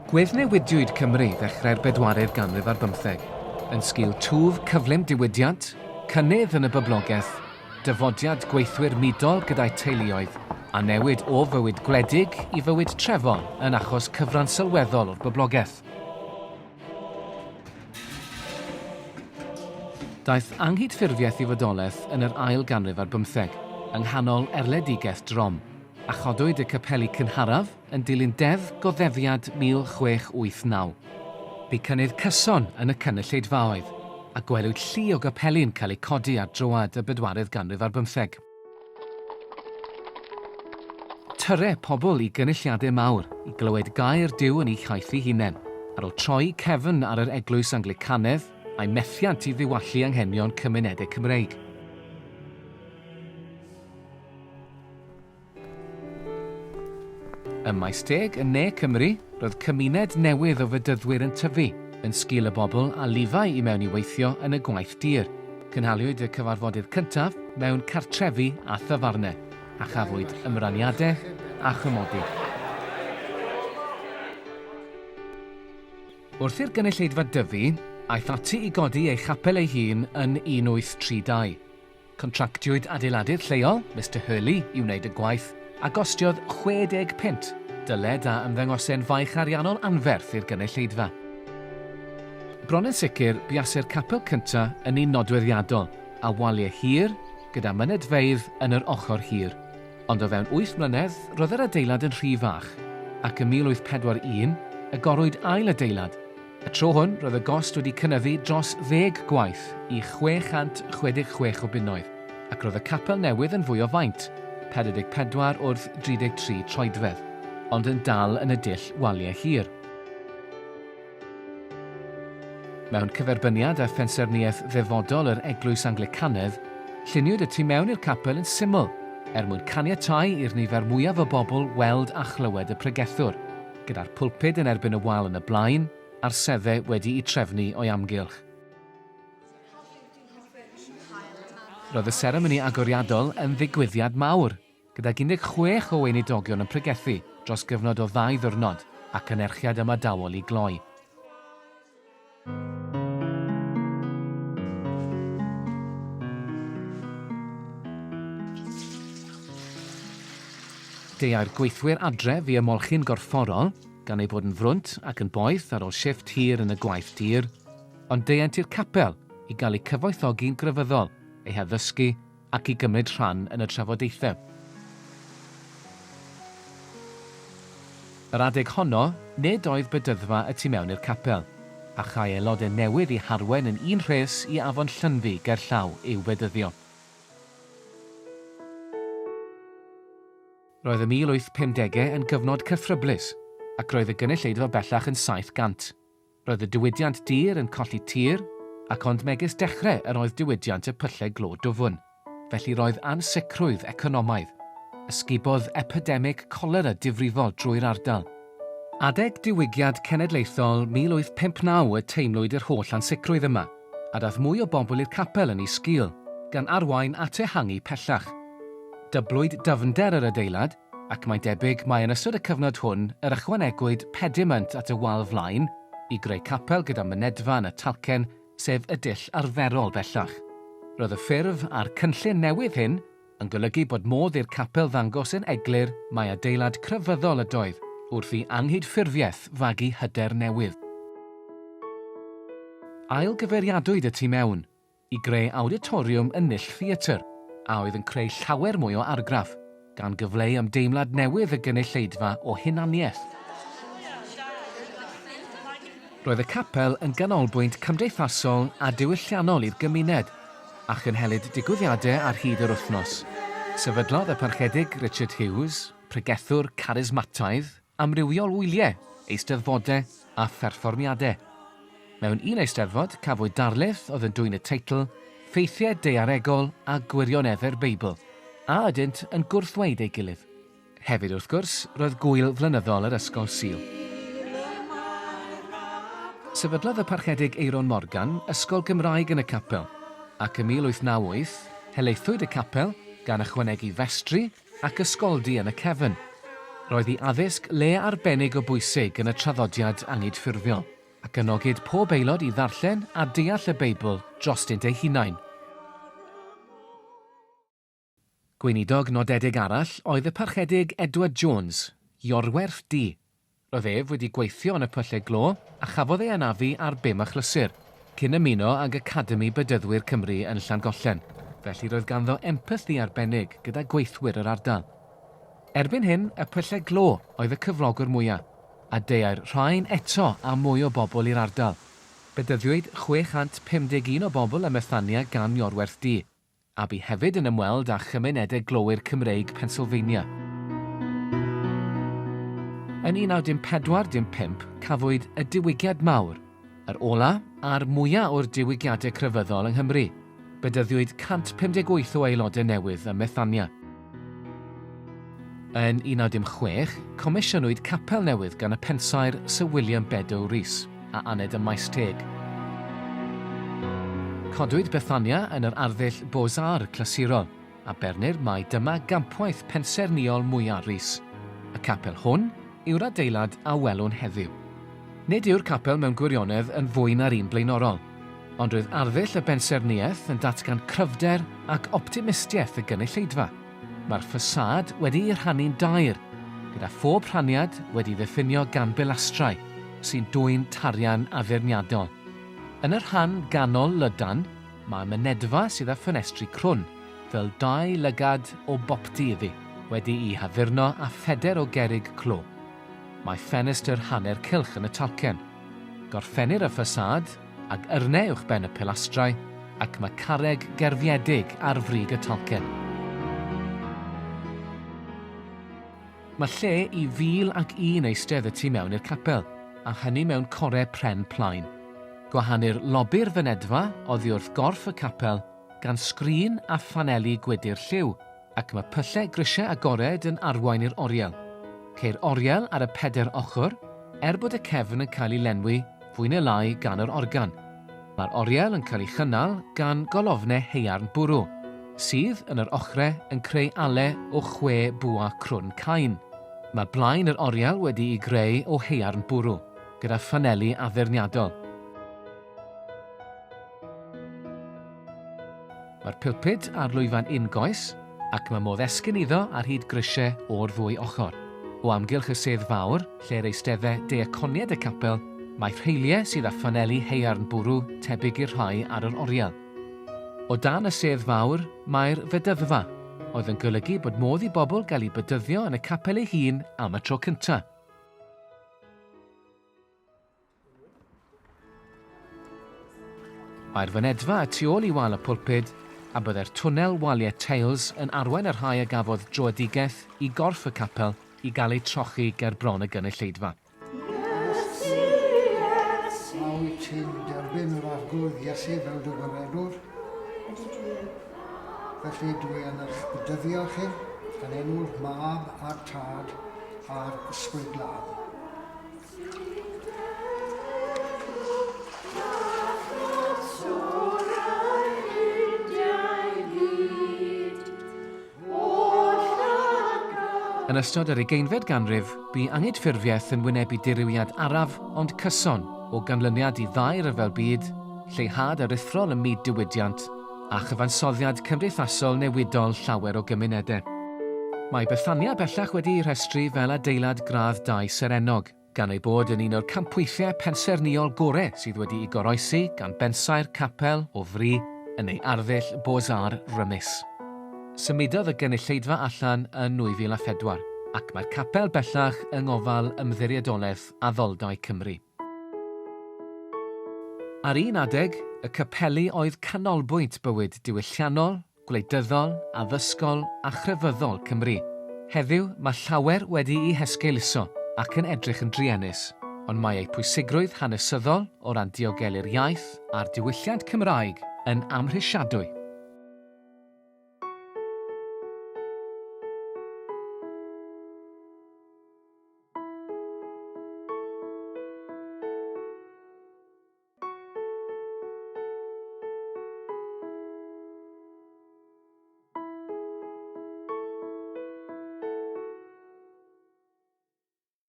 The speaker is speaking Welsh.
Gweddnewidiwyd Cymru ddechrau'r bedwaredd ganrif ar bymtheg, yn sgil twf cyflym diwydiant, cynnydd yn y boblogaeth, dyfodiad gweithwyr mudol gyda'u teuluoedd, a newid o fywyd gwledig i fywyd trefol yn achos cyfran sylweddol o'r boblogaeth. Daeth anghydffurfiaeth i fodolaeth yn yr ail ganrif ar bymtheg, yng nghanol erledigaeth drom, a chodwyd y capeli cynharaf yn dilyn Deddf Goddefiad 1689. Bu cynnydd cyson yn y cynulleidfaoedd, a gwelwyd llu o gapeli'n cael eu codi ar droad y bedwaredd ganrif ar bymtheg. Tyrre pobl i gynulliadau mawr i glywed gair Duw yn eu hiaith eu hunain, ar ôl troi cefn ar yr Eglwys Anglicanedd a'i methiant i ddiwallu anghenion cymunedau Cymreig. Ym Maes Teg, yn ne Cymru, roedd cymuned newydd o fedyddwyr yn tyfu, yn sgil y bobl a lifai i mewn i weithio yn y gwaith dur. Cynhaliwyd y cyfarfodydd cyntaf mewn cartrefi a thafarnau, a chafwyd ymraniadau a chymodi. Wrth i'r gynulleidfa dyfu, aeth ati i godi ei chapel ei hun yn 1832. Contractiwyd adeiladydd lleol, Mister Hurley, i wneud y gwaith, a gostiodd 60 punt, dyled a ymddangose'n faich ariannol anferth i'r gynulleidfa. Bron yn sicr, buasai'r capel cynta' yn un nodweddiadol, â waliau hir, gyda mynedfeydd yn yr ochr hir. Ond o fewn wyth mlynedd, roedd yr adeilad yn rhy fach, ac ym 1841, agorwyd ail adeilad, Y tro hwn, roedd y gost wedi cynyddu dros ddeg gwaith i 666 o bunnoedd, ac roedd y capel newydd yn fwy o faint, 44 wrth 33 troedfedd, ond yn dal yn y dull waliau hir. Mewn cyferbyniad â phensaernïaeth ddefodol yr Eglwys Anglicanedd, lluniwyd y tu mewn i'r capel yn syml, er mwyn caniatáu i'r nifer mwyaf o bobl weld a chlywed y pregethwr. gyda'r pulpud yn erbyn y wal yn y blaen a'r sedde wedi'u trefnu o'i amgylch. Roedd y seremoni agoriadol yn ddigwyddiad mawr, gydag 16 o weinidogion yn pregethu dros gyfnod o ddau ddiwrnod ac anerchiad ymadawol i gloi. Deuai'r gweithwyr adref i ymolchi'n gorfforol, gan eu bod yn frwnt ac yn boeth ar ôl shifft hir yn y gwaith dur, ond deuent i'r capel i gael eu cyfoethogi'n grefyddol, eu haddysgu ac i gymryd rhan yn y trafodaethau. Yr adeg honno, nid oedd bedyddfa y tu mewn i'r capel, a châi aelodau newydd eu harwain yn un rhes i afon Llynfi gerllaw i'w bedyddio. Roedd y 1850au yn gyfnod cythryblus, ac roedd y gynulleidfa bellach yn 700. Roedd y diwydiant dur yn colli tir, ac ond megis dechrau yr oedd diwydiant y pyllau glo dwfn. Felly roedd ansicrwydd economaidd. Ysgubodd epidemig colera difrifol drwy'r ardal. Adeg Diwygiad Cenedlaethol 1859 y teimlwyd yr holl ansicrwydd yma, a daeth mwy o bobl i'r capel yn ei sgil, gan arwain at ehangu pellach. Dyblwyd dyfnder yr adeilad, ac mae'n debyg mai yn ystod y cyfnod hwn yr ychwanegwyd pediment at y wal flaen i greu capel gyda mynedfa yn y talcen, sef y dull arferol bellach. Roedd y ffurf a'r cynllun newydd hyn yn golygu bod modd i'r capel ddangos yn eglur mai adeilad crefyddol ydoedd wrth i anghydffurfiaeth fagu hyder newydd. Ailgyfeiriadwyd y tu mewn, i greu awditoriwm yn null theatr, a oedd yn creu llawer mwy o argraff, gan gyfleu ymdeimlad newydd y gynulleidfa o hunaniaeth. Roedd y capel yn ganolbwynt cymdeithasol a diwylliannol i'r gymuned, a chynhelid digwyddiadau ar hyd yr wythnos. Sefydlodd y Parchedig Richard Hughes, pregethwr carismataidd, amrywiol wyliau, eisteddfodau a pherfformiadau. Mewn un eisteddfod, cafwyd darlith oedd yn dwyn y teitl Ffeithiau Daearegol a Gwirioneddau'r Beibl, a ydynt yn gwrthddweud ei gilydd. Hefyd, wrth gwrs, roedd gŵyl flynyddol yr Ysgol Sul. Sefydlodd y Parchedig Aeron Morgan ysgol Gymraeg yn y capel, ac ym 1898, helaethwyd y capel gan ychwanegu festri ac ysgoldy yn y cefn. Roedd i addysg le arbennig o bwysig yn y traddodiad angydffurfiol, ac anogid pob aelod i ddarllen a deall y Beibl drostynt eu hunain. Gweinidog nodedig arall oedd y Parchedig Edward Jones, Iorwerth Du. Roedd ef wedi gweithio yn y pyllau glo a chafodd ei anafu ar bum achlysur, cyn ymuno ag Academi Bedyddwyr Cymru yn Llangollen, felly roedd ganddo empathi arbennig gyda gweithwyr yr ardal. Erbyn hyn, y pyllau glo oedd y cyflogwr mwya', a deuai'r rhain eto â mwy o bobl i'r ardal. Bedyddiwyd 651 o bobl ym Methania gan Iorwerth Du. A bu hefyd yn ymweld â chymunedau glowyr Cymreig Pennsylvania. Yn 1945 cafwyd y Diwygiad Mawr, yr ola' a'r mwya' o'r diwygiadau crefyddol yng Nghymru. Bedyddiwyd 158 o aelodau newydd ym Methania. Yn 1916, comisiynwyd capel newydd gan y pensaer Sir William Beddoe Rees, a aned ym Maes Teg. Codwyd Bethania yn yr arddull Beaux-Arts clasurol, a bernir mai dyma gampwaith pensaernïol mwyaf Rees. Y capel hwn yw'r adeilad a welwn heddiw. Nid yw'r capel mewn gwirionedd yn fwy na'r un blaenorol, ond roedd arddull y bensaernïaeth yn datgan cryfder ac optimistiaeth y gynulleidfa. Mae'r ffasâd wedi'i rhannu'n dair, gyda phob rhaniad wedi'i ddiffinio gan bilastrau sy'n dwyn tarian addurniadol. Yn y rhan ganol lydan, mae mynedfa sydd â ffenestri crwn, fel dau lygad o bopty iddi, wedi'i haddurno â phedr o gerrig clo. Mae ffenestr hanner cylch yn y talcen. Gorffennir y ffasâd ag yrne uwchben y pilastrau ac mae carreg gerfiedig ar frig y talcen. Mae lle i 1,001 eistedd y tu mewn i'r capel, a hynny mewn core pren plaen. Gwahanir lobi'r fynedfa oddi wrth gorff y capel gan sgrin a phaneli gwydr lliw, ac mae pyllau grisiau agored yn arwain i'r oriel. Ceir oriel ar y pedair ochr, er bod y cefn yn cael ei lenwi, fwy neu lai, gan yr organ. Mae'r oriel yn cael ei chynnal gan golofnau haearn bwrw, sydd, yn yr ochrau, yn creu ale o chwe bwa crwn cain. Mae blaen yr oriel wedi'i greu o haearn bwrw, gyda phaneli addurniadol. Mae'r pulpud ar lwyfan ungoes ac mae modd esgyn iddo ar hyd grisiau o'r ddwy ochr. O amgylch y sedd fawr, lle'r eisteddai deaconiaid y capel, mae rheiliau sydd â phaneli haearn bwrw tebyg i'r rhai ar yr oriel. O dan y sedd fawr mae'r fedyddfa, oedd yn golygu bod modd i bobl gael eu bedyddio yn y capel ei hun am y tro cyntaf. Mae'r fynedfa y tu ôl i wal y pulpud, a byddai'r twnnel waliau teils yn arwain y rhai a gafodd dröedigaeth i gorff y capel i gael eu trochi ger bron y gynulleidfa. Iesu, Iesu. A wyt ti'n derbyn yr Arglwydd Iesu fel dy Waredwr? Ydw dwi yn. Felly dwi yn eich bedyddio chi yn enw'r Mab a'r Tad a'r Ysbryd Glân. Yn ystod yr ugeinfed ganrif, bu anghydffurfiaeth yn wynebu dirywiad araf ond cyson o ganlyniad i ddau ryfel byd, lleihad aruthrol ym myd diwydiant, a chyfansoddiad cymdeithasol newidol llawer o gymunedau. Mae Bethania bellach wedi'i rhestru fel adeilad Gradd Dau serennog, gan ei bod yn un o'r campweithiau pensaernïol gorau sydd wedi'u goroesi gan bensaer capel o fri yn ei arddull Beaux-Arts rymus. Symudodd y gynulleidfa allan yn 2004, ac mae'r capel bellach yng ngofal Ymddiriedolaeth Addoldai Cymru. Ar un adeg, y capeli oedd canolbwynt bywyd diwylliannol, gwleidyddol, addysgol a chrefyddol Cymru. Heddiw, mae llawer wedi'u hesgeuluso ac yn edrych yn druenus, ond mae eu pwysigrwydd hanesyddol o ran diogelu'r iaith a'r diwylliant Cymraeg yn amhrisiadwy.